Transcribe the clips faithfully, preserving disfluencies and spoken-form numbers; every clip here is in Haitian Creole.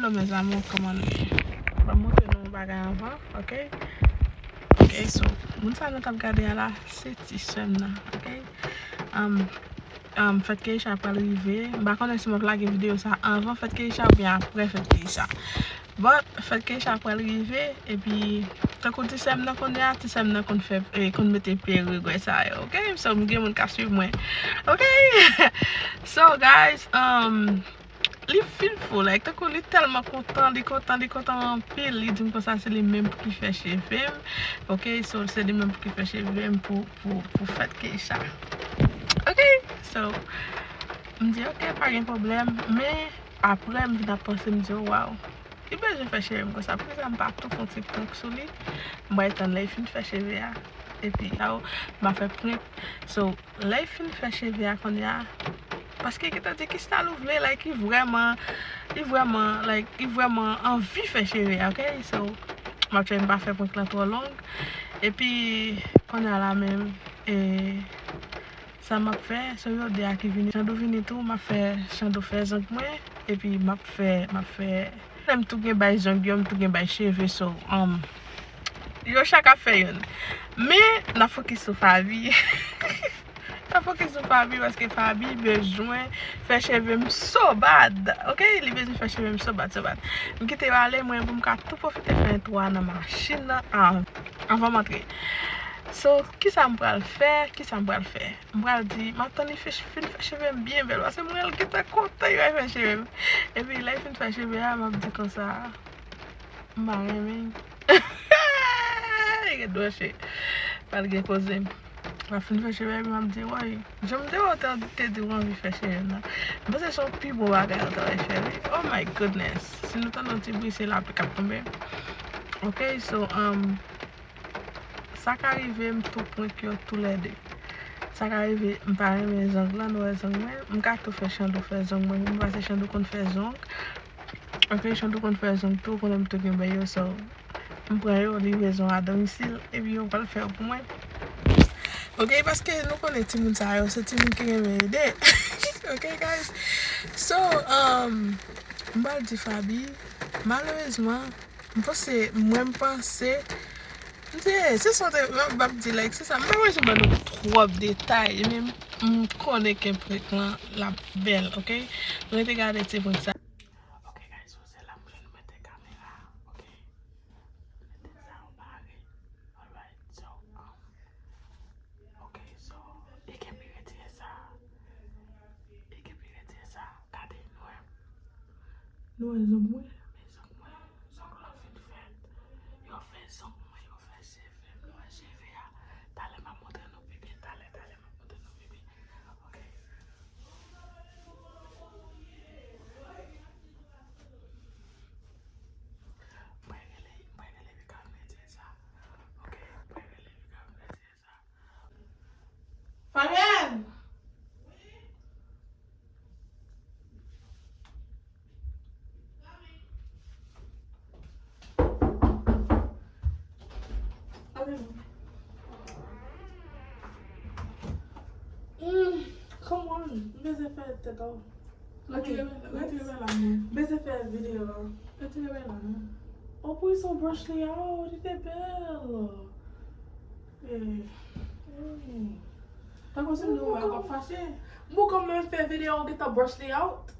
Hello, mes amours, kòman nou ye? Ban m montre nou yon bagay anvan, ok? Ok, so, moun sa nou t ap gade a la, se ti sè m nan, ok? Um, um, fèt Keisha pral rive. M pa konnen si m ap lage videyo sa anvan fèt Keisha oubyen apre fèt Keisha. But, fèt Keisha pral rive, epi, tankou ti sè m nan kounye a, ti sè m nan konn fè, eh, konn mete pye regwè sa yo, ok? So, m gen moun k ap swiv mwen, ok? So, guys, um, li fin fou, like, tankou li tèlman kontan, li kontan, li kontan anpil, li di m konsa se li menm pou ki fè cheve m, ok? So, se li menm pou ki fè cheve m pou, pou, pou fèt Keisha, ok? So, m di, ok, pa gen pwoblèm, men apre, m vin ap panse, m di, oh, wow. Li bezwen fè cheve m konsa. Poukisa m pa tou fè yon ti prank sou li? M pral tann lè l fin fè cheve a. Epi, la, m a fè prank. So, lè l fin fè cheve a kounye a, paske gentan di ki style ou vle, like, li vrèman, li vrèman, like, li vrèman anvi fè cheve a, ok? So, m ap try m pa fè prank lan twò long. Epi, kounye a la menm, e, Sa m ap fè, se yo de a ki vini. Chandou vini tou, m ap fè Chandou fè zong mwen, epi m ap fè, m ap fè. M tou gen bay zong yo, m tou gen bay cheve, so, um, yo chak ap fè youn. Men, n ap fokis sou Faby. N ap fokis sou Faby, paske Faby bezwen fè cheve m so bad, ok? Li bezwen fè cheve m so bad, so bad. M kite yo ale, mwen, pou m ka tou pwofite fè entwo a nan machin nan, ah, anvan m antre. So, kisa m pral fè? Kisa m pral fè? M pral di, m ap tann li fè, fin fè cheve m byen bèl, paske m wè l gentan kontan, li pral fè cheve m. Epi, lè l fin fè cheve a, m ap di konsa, m pa renmen. Li gen dwòche. Pral gen koze. L ap fin fè cheve, epi m ap di, woy, jan m te wè w te, te di w anvi fè cheve m nan. M panse se yon pi bon bagay ou ta pral fè, wi. Oh my goodness. Si nou tande yon ti bri, se lapli k ap tonbe. Ok, so, um, Sa ka rive m tou prank yo toulède. Sa ka rive m pa renmen zong lan, nou wè zong mwen. M ka tou fè Chandou fè zong mwen, m pase Chandou konn fè zong. Ok, Chandou konn fè zong tou, konnen m tou gen bay yo, so, m pran yo, livrezon a domisil, epi yo pral fè yo pou mwen. Ok, paske nou konnen timoun sa yo, se timoun ki renmen ede. Ok, guys? So, um, m pral di Faby, malerezman, M panse, mwen m panse, m te, se sa te, m ap di, like, se sa, m pa bezwen ban nou twòp detay, men m konnen ke prank lan l ap bèl, ok? Rete gade ti prank sa. Ok, guys, so se la m jwenn mete kamera, ok? Mete sa yo pare. Alright, so, um, Ok, so, e gen pi retire sa. E gen pi retire sa. Gade, nou wè. Nou wè zong mwen? Men zong mwen. Zong lan fin fèt. Yo fè zong mwen, yo fè cheve m, nou wè cheve a. Talè m ap montre nou pi byen, talè, talè m ap montre nou pi byen. Ok. Mwen rele, mwen rele Mika, mwen di sa. Ok, mwen rele Mika, mwen di sa. Fabienne! Mm, come on, m bezwen fè tèt an. Retire, retire la, non. Bezwen fè videyo a. Retire la, non. Oh, pou son brush li a, oh, li te bèl. Eh, eh. Tankou si m di w bagay w ap fache. M poko menm fè videyo, ou gentan brush li out.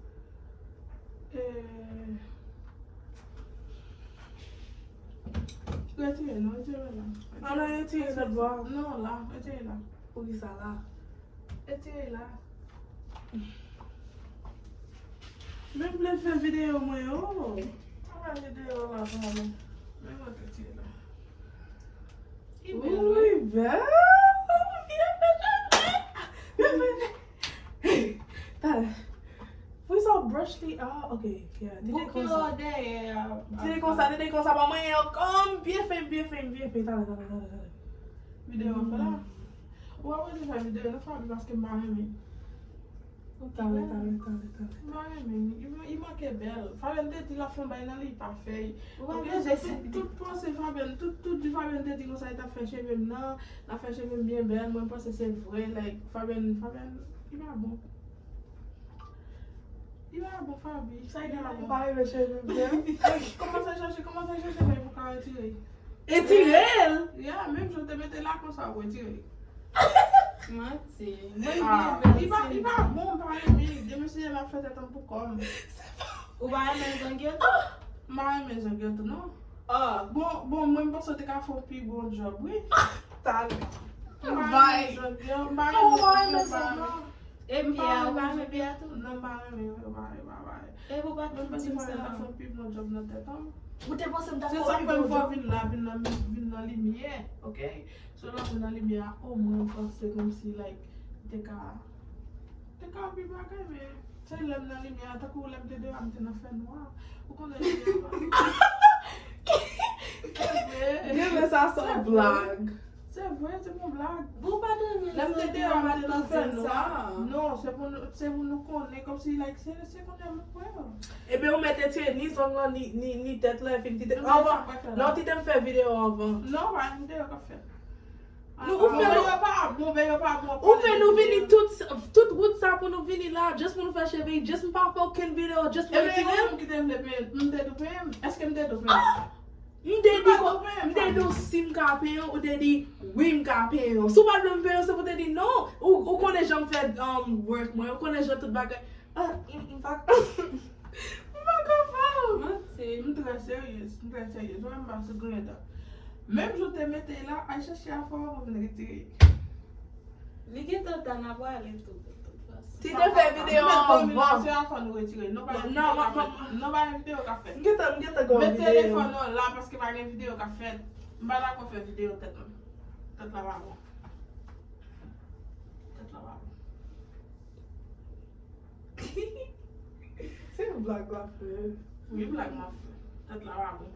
Eh. Retire, non, retire la. Ala, retire lòt bò. Non, la, retire la. Poukisa la? Retire la. Men m vle fè videyo mwen yo. Travay videyo la pou mwen. Men mwen retire la. Ki bèl, wi. Wi, bèl. Byen fè, byen fè. Byen fè. Talè. Pou sa w brush li. Ah, ok. Yeah. Bouke yo dèyè a. Tire konsa, tire konsa, pa manyen ankò. Byen fè, byen fè, byen fè. Talè, talè, talè, talè. Videyo an fè la. Ou pa bezwen fè videyo nan Faby paske m pa renmen. Talè, talè, talè, talè. M pa renmen. Li, li manke bèl. Fabienne te di l ap fè yon bagay nan li, li pa fè. Ou pa bezwen fè. Tout, tout panse Fabienne, tout, tout di Fabienne te di konsa li t ap fè cheve m nan, l ap fè cheve m byen bèl. Mwen panse se vre, like, Fabienne, Fabienne, li pa bon. Li pa bon, Faby. Sa gen la, li pa renmen cheve m. Kòmanse chèche, kòmanse chèche, men pou ka retire. Etire l. Ya, menm jan w te mete la konsa, ou retire. Manti. Ah, li pa, li pa bon, m pa renmen. Demen si m ap fè tèt an pou kò m. Ou pa renmen zangi yo tou? M pa renmen zangi yo tou, non. Oh. Bon, bon, mwen m panse w te ka fè yon pi bon job, wi. Talè. M pa renmen zangi yo, m pa renmen zangi yo. E pye a, ou pa renmen pye a tou? Non, m pa renmen, m pa renmen, m pa renmen. E pou pa Mwen t panse di m sa. ta fè yon pi bon job nan tèt an. Ou te panse m ta Se fè sa pi k fè m bon fè job? Vin la, vin nan, vin nan limyè, ok? So lè w vin nan limyè a, omwen m panse kòmsi, like, te ka, te ka pi bagay, men se lè m nan limyè a, tankou lè m te deyò a, m te nan fènwa. Ou konnen limyè a pa. Gen sa se yon blag. Se vre, se yon blag. Bon, pa dòmi. Lè m te deyò a, m te nan fènwa. Non, se pou nou, se pou nou konnen, kòmsi, like, se, se konnen nou kwè. Ebyen, ou mèt etire ni zong lan, ni, ni, ni tèt lan, epi ti te. Anvan, non, ti te m fè videyo anvan. Non, pa yon videyo k ap fèt. Nou, ou fè Bon, yo pa bon, ben yo pa bon. Ou fè nou vini tout, tout wout sa pou nou vini la, just pou nou fè cheve, just m pa fè okenn videyo, just pou Ebyen, retire yon l. Moun ki te vle peye m, m te dwe peye m. Èske m te dwe peye m? M te di, m te di si m ka peye w, ou te di wi, m ka peye w. Si w pa t vle m peye w, se pou w te di non. Ou, ou konnen jan m fè, um, work mwen, ou konnen jan tout bagay. Ah, m, m pa, m pa ka fè w. Manti. M trè seryez, m trè seryez. Mwen m pa sou griyen dan. Menm jan w te mete la, al chèche afè w pou vin retire. Li gentan ta n ap ale tou, de tout fason. Ti te fè videyo anvan. Se afè nou retire. Non, pa Non, gen non, videyo ka non, fèt. Non, pa gen videyo ka fèt. M gentan, m gentan gwo Met videyo. Telefòn nan la paske pa gen videyo ka fèt. M pa dakò fè videyo tèt mwen. Tèt la pa bon. Tèt la pa bon. Se yon blag w ap fè. Wi, blag m ap fè. Tèt la pa bon.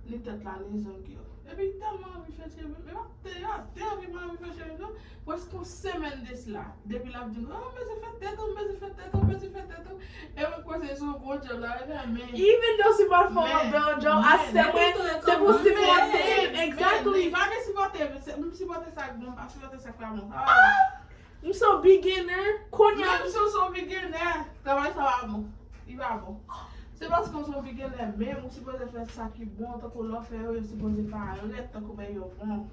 Ni tèt la, ni zong yo. Epi m tèlman anvi fè cheve m. E pa te, a, te anvi m anvi fè cheve m, non. Prèske yon semèn de sila. Depi l ap di m, oh, m bezwen fè tèt ou, m bezwen fè tèt ou, m bezwen fè tèt ou. E mwen kwè se yon bon djòb la, men. Even though si pa fè yon bon djòb, a se mwen, se pou sipòte m, exactly. Pa gen sipòte, se, m sipòte sa k bon, m pa sipòte sa k pa bon. M se yon beginner, kounye a. Menm si w se yon beginner, travay sa pa bon. Li pa bon. Se paske w se yon beginner, menm ou sipoze fè sa ki bon, tankou lè w fè yo, yo sipoze parèt, tankou bagay yo bon.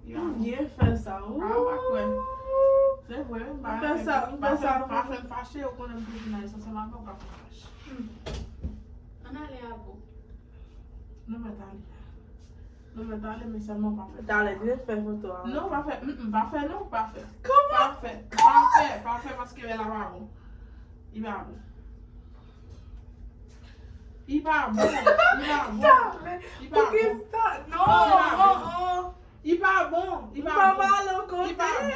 Li pa M bon. byen fè sa. Ah, m pa kwè. Se vre, m pa Fè sa, m fè sa. Pa fè m fache, ou konnen m toujou nice ansanm avè w, pa fè m fache. Ann ale a bon. Nou mèt ale. Nou mèt ale, men sèlman pa fè. Talè, byen fè foto a. Non, pa fè. Mm, mm, pa fè, non, pa fè. Kòman? Pa fè, pa fè, pa fè, paske lè la pa bon. Li pa bon. Li pa bon, li pa bon. Talè. Li pa Poukisa? Bon. Non, Non, li pa oh, bon. Oh. Li pa bon, li pa M pa bon. Pale yon kote. Li pa bon.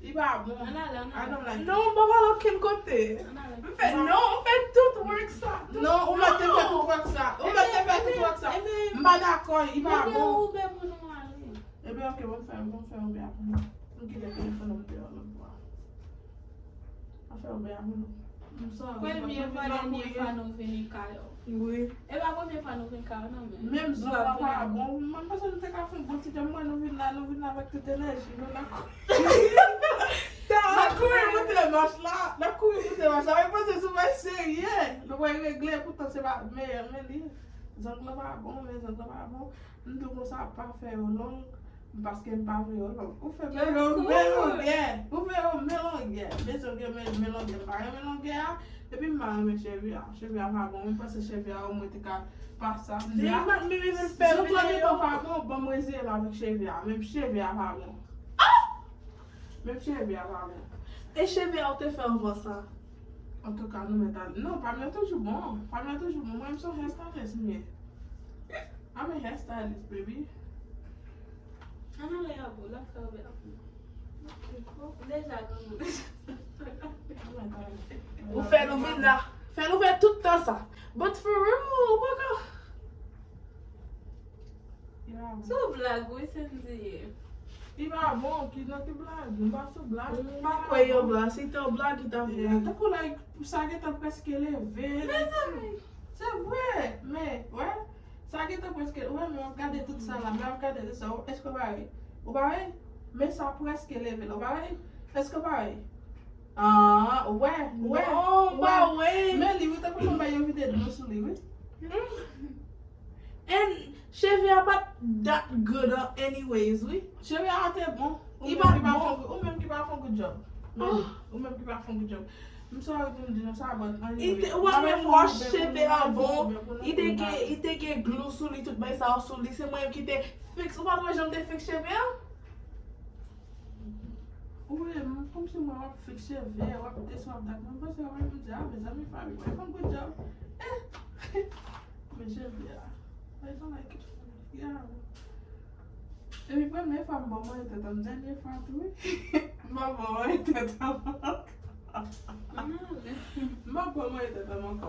Li pa bon. Ann ale, ann I ale. don't like it. Non, m pa pale okenn kote. Ann ale. M fè non, m fè tout work sa. Non, ou mèt te fè tout work sa. Ou mèt te fè tout work sa. M pa dakò, li pa Mete bon. yon Uber pou nou ale. Ebyen, ok, bon, fè, bon, fè yon Uber pou nou. M kite telefòn nan deyò lòt bò a. An fè yon Uber pou nou. Premye fwa, dènye fwa nou vini kay ou. Wi. E pa premye fwa nou vin kay ou, non, men. Menm zon la pa bon. Mwen panse nou te ka fè yon bon ti djòb, mwen nou vin la, nou vin la avèk tout enèji nou la. N ap kouri moute mach la, n ap kouri moute mach la. Mwen panse sou mach serye. Nou pral regle, poutan se pa meyè, men li. Zong lan pa bon, men zong lan pa bon. M di w konsa, pa fè yo long, paske m pa vle yo long. Ou fè men longè. Ou fè yo men longè. Men longè, men, men longè. M pa renmen longè a. Epi m pa renmen cheve a. Cheve a pa bon. Mwen panse cheve a omwen te ka pase sa. Li pa t menm fè Zong lan videyo. Pa bon, ban m rezeye m avèk cheve a. Menm cheve a pa bon. Menm cheve a pa bon. E cheve a ou te fè anvan sa? Antouka, nou mèt ale. Non, pa m yo toujou bon. Pa m yo toujou bon. Mwen, m se yon hairstylist, m ye. I'm a hairstylist, baby. Ann ale a bon, l ap fè w bèl. Deja granmoun. Ou fè nou vin la. Fè nou fè tout tan sa. But for real, ou pa ka. Se yon blag, wi, Cindy ye. Li pa bon, ki nan ki blag? M pa sou blag. M pa kwè yon blag. Si te yon blag, li ta vle. Tankou, like, sa gentan prèske leve. Mezanmi. Se vre, men, wè. Sa gentan prèske, ou wè, men w ap gade tout sa la, men w ap gade tout sa, ou, èske w pa wè? Ou pa wè? Men sa prèske leve la, ou pa wè? Èske w pa wè? Ah, ou wè, ou wè, non, ou wè. Ba, wi. Men li, wi, tankou fò bay yon vide dlo sou li, wi. And cheve a pa t that good, uh, anyways, wi. Cheve a te bon. Li pa t bon. Ou menm ki pa fè yon good job. Ou menm ki pa fè yon good job. M sorry pou m di nou sa, but anyway. Ou pa menm wash cheve a bon. Li te gen, li te gen glou sou li, tout bagay sa yo sou li. Se mwen ki te fix. Ou pa t wè jan m te fix cheve a? Ou wè, m, kòmsi mwen w ap fix cheve, w ap desann, w ap dat. Mwen panse w ap di, ah, mezanmi, Faby, mwen fè yon good job. Eh! Men cheve a. I don't like it. Yeah. Epi premye fwa m ba w manje tèt an, dènye fwa tou, wi. M pa ba w manje tèt an ankò. M pa ba w manje tèt an ankò.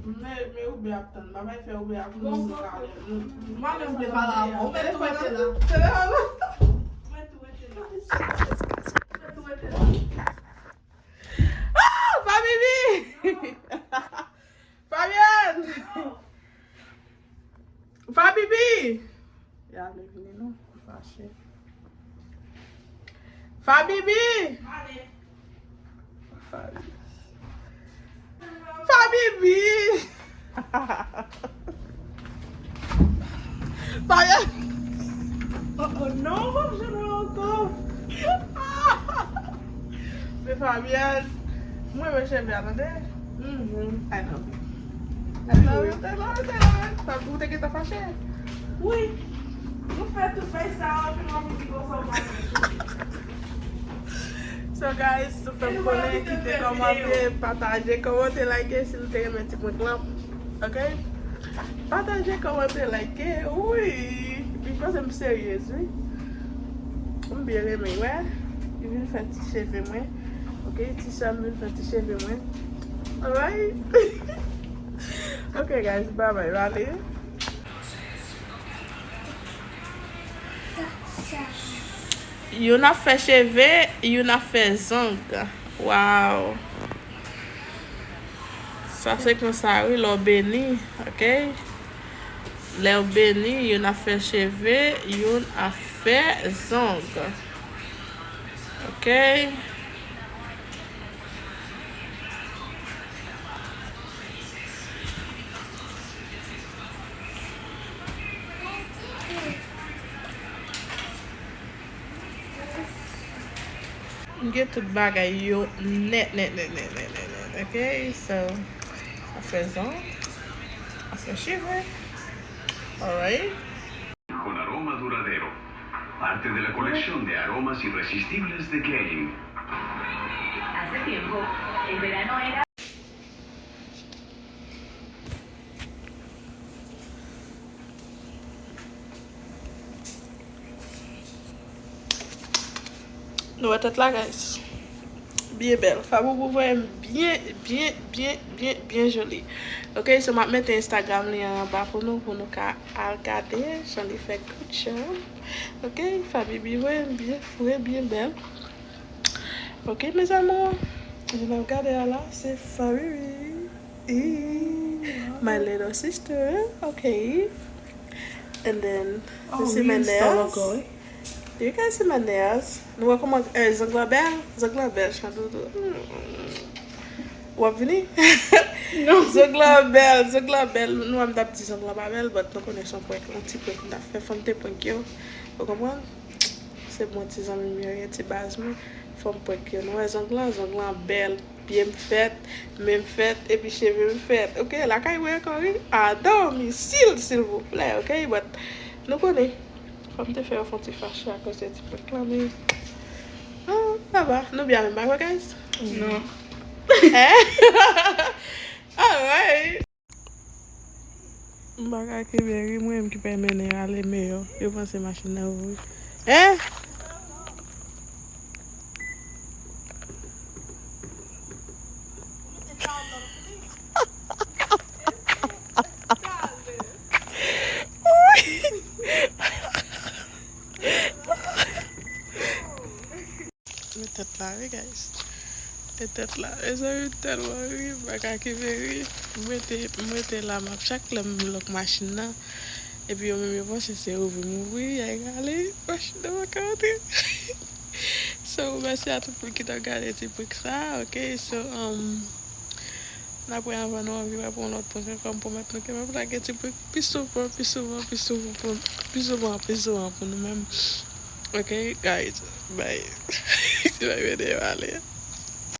Men, men oubyen ap tann. Babay fè oubyen ap nou nou ka nou. Mwen menm m te pale avan. Ou mèt tou rete la. Ou mèt tou rete la. Ou mèt tou rete la. Ah! Fabibi! Fabienne! Fabibi! Ya, li vini non, li fache. Fabibi! Fabi. Fabibi! Fabienne! Oh, oh, non, m p ap jwenn ou ankò. Men Fabienne, mwen renmen cheve a, tande. Mhm, I love it. I love it, I love it, I love it. Fabi, ou te gentan fache? Wi. Nou fè tout bay sa, epi nou ap di konsa w pa fache. So, guys, nou fè m konnen, kite kòmantè, pataje, kòmante, like, si nou te renmen ti prank lan. Ok? Pataje, kòmante, like. Wi. Li panse m seryez, wi. M byen renmen, wè. Li vin fè ti cheve mwen. Ok, ti sè m vin fè ti cheve mwen. Alright. Ok, guys, bye bye. Bale. Youn ap fè cheve, youn ap fè zong. Wow. Sa se konsa, wi, lè w beni, ok? Lè w beni, youn ap fè cheve, youn ap fè zong. Ok? M gen tout bagay yo nèt, nèt, nèt, nèt, nèt, nèt, nèt, ok? So, a fè zong, a fè cheve. Alright. Con aroma duradero. Parte de la colección de aromas irresistibles de Klein. Hace tiempo, el verano era Nou wè tèt la, guys. Byen bèl. Faboubou voye m byen, byen, byen, byen, byen joli. Ok, so m ap mete Instagram li anba pou nou, pou nou ka al gade jan li fè. Good job. Ok, Fabibi voye m byen fre, byen bèl. Ok, mes amours. Jan n ap gade a la, se Fabibi. Ih, my little sister. Ok. And then, you see my nails? Do you guys see my nails? Nou wè kòman, eh, zong lan bèl? Zong lan bèl, chandoudou. Mm. W ap vini? Non. Zong lan bèl, zong lan bèl. Nou wè m t ap di zong lan pa bèl, but nou konnen se yon prank, yon ti prank m t ap fè. Fò m te prank yo. Ou konprann? Se bon ti zanmi m yo ye, ti baz mwen. Fò m prank yo. Nou wè zong lan, zong lan bèl. Pye m fèt, men m fèt, epi cheve m fèt. Ok, lakay mwen ankò, wi. A domisil, silvouplè, ok? But, nou konnen. Fò m te fè yo fè yon ti fache akoz de ti prank lan, men, ah, sa va. Nou byen menm, pa vre, guys? Non. Eh? Alright. M pa ka kenbe ri, mwen menm ki pèmèt nèg ale meyè. Yo panse machin nan ouvri. Hein? Men tèt la, wi, guys. Men tèt la. Mezanmi, m tèlman ri, m pa ka kenbe ri. Mwen te, mwen te la, m ap chak lè m lòk machin nan. Epi yo menm yo panse se ouvri m ouvri, y a rale, machin nan pa ka antre. So, mèsi a tout moun ki t ap gade ti prank sa, ok? So, um, n ap wè anvan nou anvi wè pou yon lòt prank ankò, m pwomèt nou ke m ap lage ti prank pi souvan, pi souvan, pi souvan, pi souvan, pi souvan pou nou menm. Ok, guys, bye. Se pa vede yo ale.